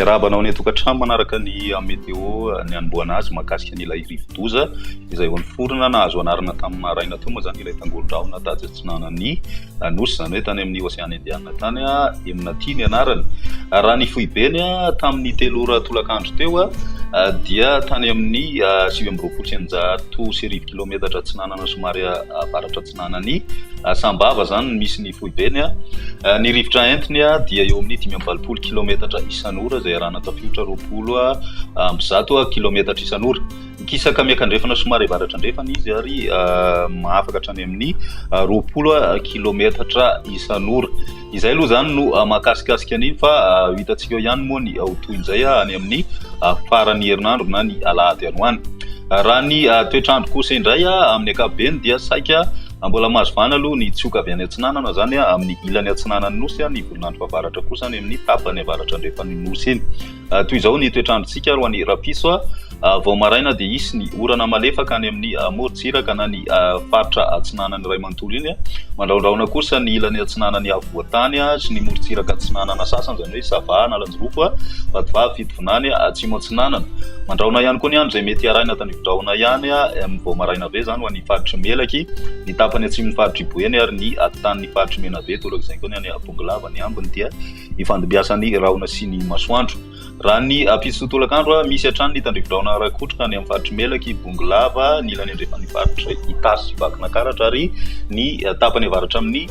Miarahaba anao any an-tokantrano manaraka ny météo ny hanombohana azy mahakasika an'ilay rivodoza izay vao niforona nahazo anarana tamin'ny maraina teo moa izany ilay tangoron-drahona tatsy atsinanan'ny nosy izany hoe tany amin'ny Oseana Indiana tany, Emnati ny anarany. Raha ny foibeny tamin'ny 3 ora tolakandro teo dia tany amin'ny 1629 kilometatra atsinanana somary avaratra atsinanan'i Sambava izany no misy ny foibeny. Ny rivotra entiny dia eo amin'ny 85 kilometatra isan'ora izay arahana tafiotra 120 kilometatra isan'ora. Mikisaka miakandrefana somary avaratra andrefana izy ary mahafaka hatrany amin'ny 20 kilometatra isan'ora. Izay aloha izany no mahakasikasika an'iny fa ho hitantsika eo ihany moa ny ho tohin'izay any amin'ny faran'ny herinandro na ny alahady any ho any. Raha ny toetr'andro kosa indray amin'ny ankapobeny dia saika mbola mahazo vahana aloha ny tsioka avy any atsinanana izany amin'ny ilany atsinanan'ny nosy, ny volon'andro fahavaratra kosa any amin'ny tapany avaratra andrefan'ny nosy iny. Toy izao ny toetr'androntsika ary ho an'ny rahampitso. Vao maraina dia hisy ny orana malefaka any amin'ny morontsiraka na ny faritra atsinanana iray manontolo iny. Mandrahondrahona kosa ny ilany atsinanan'ny afovoan-tany sy ny morontsiraka atsinanana sasany, izany hoe Sava, Analanjirofo, Vatovavy, Fitovinany, Atsimo Atsinanana. Mandrahona ihany koa ny andro izay mety harahina tandrifindrahona ihany amin'ny vao maraina be izany ho an'ny faritr'i Melaky, ny tapany atsimon'ny faritr'i Boeny ary ny atitan'ny faritr'i Menabe. Torak'izay koa ny any Bongolava, ny ambiny dia ifandimbiasan'ny rahona sy ny masoandro. Raha ny ampitso tolakandro, misy hatrany ny tandrifindrahona ara-kotroka any amin'ny faritr'i Melaky, Bongolava, ny ilany andrefan'ny faritr'i Itasy sy Vakinankaratra ary ny tapany avaratra amin'ny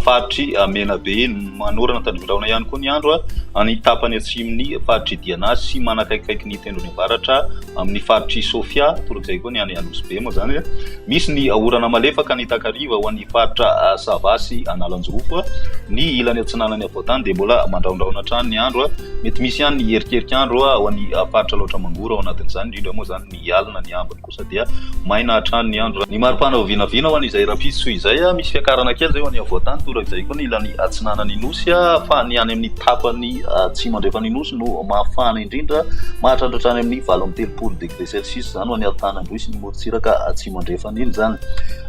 faritr'i Menabe. Manorana tandrifindrahona ihany koa ny andro any tapany atsimon'ny faritr'i Diana sy manakaikikaiky ny tendrony avaratra amin'ny faritr'i Sofia, torak'izay koa ny any Anosibe moa izany. Misy ny orana malefaka ny takariva ho an'ny faritra Sava sy Analanjirofo. Ny ilany atsinanan'ny afovoantany dia mbola mandrahondrahona hatrany ny andro. Mety misy ihany ny erikerik'andro ho an'ny faritra Alaotra Mangoro ao anatin'izany, indrindra moa izany ny alina. Ny ambiny kosa dia maina hatrany ny andro. Ny maripana ho vinavina ho an'izay rahampitso izay, misy fiakarana kely izay ho an'ny afovoantany, torak'izay koa ny ilany atsinanan'ny Nosy, fa ny any amin'ny tapany atsimo andrefan'ny Nosy no mafana indrindra, mahatratra hatrany amin'ny 38 degré celsius izany ho an'ny Antanandroy sy ny morontsiraka atsimo andrefana iny izany.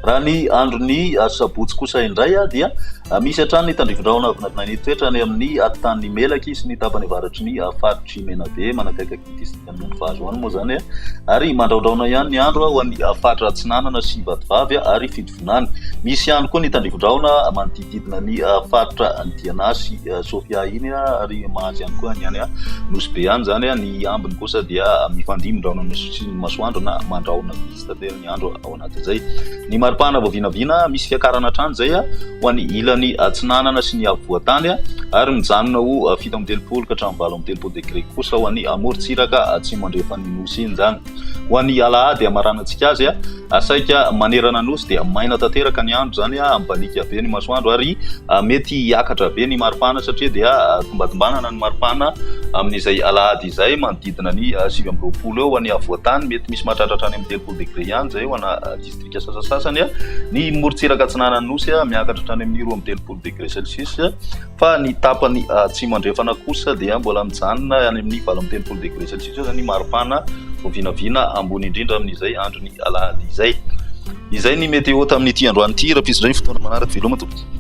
Raha ny andron'ny sabotsy kosa indray dia misy hatrany ny tandrifindrahona vinavinain'ny toetra any amin'ny atitan'ny Melaky sy ny tapany avaratry ny faritr'i Menabe manakaikaiky ny distrikan'i Miandrivazo any moa izany ary mandraondraona ihany ny andro ho an'ny faritra Atsinanana sy Vatovavy ary Fitovinany. Misy ihany koa ny tandrifindrahona manodidididina ny faritra Diana sy Sofia iny ary mahazo ihany koa ny any Nosy Be any izany. Ny ambiny kosa dia mifandimby rahona sy ny masoandro na mandrahona mihitsy tanteraka ny andro ao anatin'izay. Ny maripana vao vinavina misy fiakarana hatrany izay ho an'ny ilany atsinanana sy ny afovoan-tany ary mijanona ho 37 ka hatramin'ny 38 degré kosa ho an'ny amorontsiraka atsimo andrefan'ny nosy iny izany. Ho an'ny alahady hamaranantsika azy, saika manerana nosy dia maina tanteraka ny andro izany, mibaliaka be ny masoandro ary mety hiakatra be ny maripana satria dia tombatombanana ny maripana amin'izay alahady izay manodidina ny 29 eo ho an'ny afovoan-tany, mety misy mahatratra hatrany amin'ny 30 degré ihany izay ho ana distrika sasasasany. Ny morontsiraka atsinanan'ny nosy miakatra hatrany amin'ny 32 degré celsius. Fa ny tapany atsimo andrefana kosa dia mbola mijanona any amin'ny 38 degré celsius eo ny maripana vao vinavina ambony indrindra amin'izay andron'ny alahady izay. Izay ny météo tamin'ity androany ity. Rahampitso indray ny fotoana manaraka. Veloma tompoko.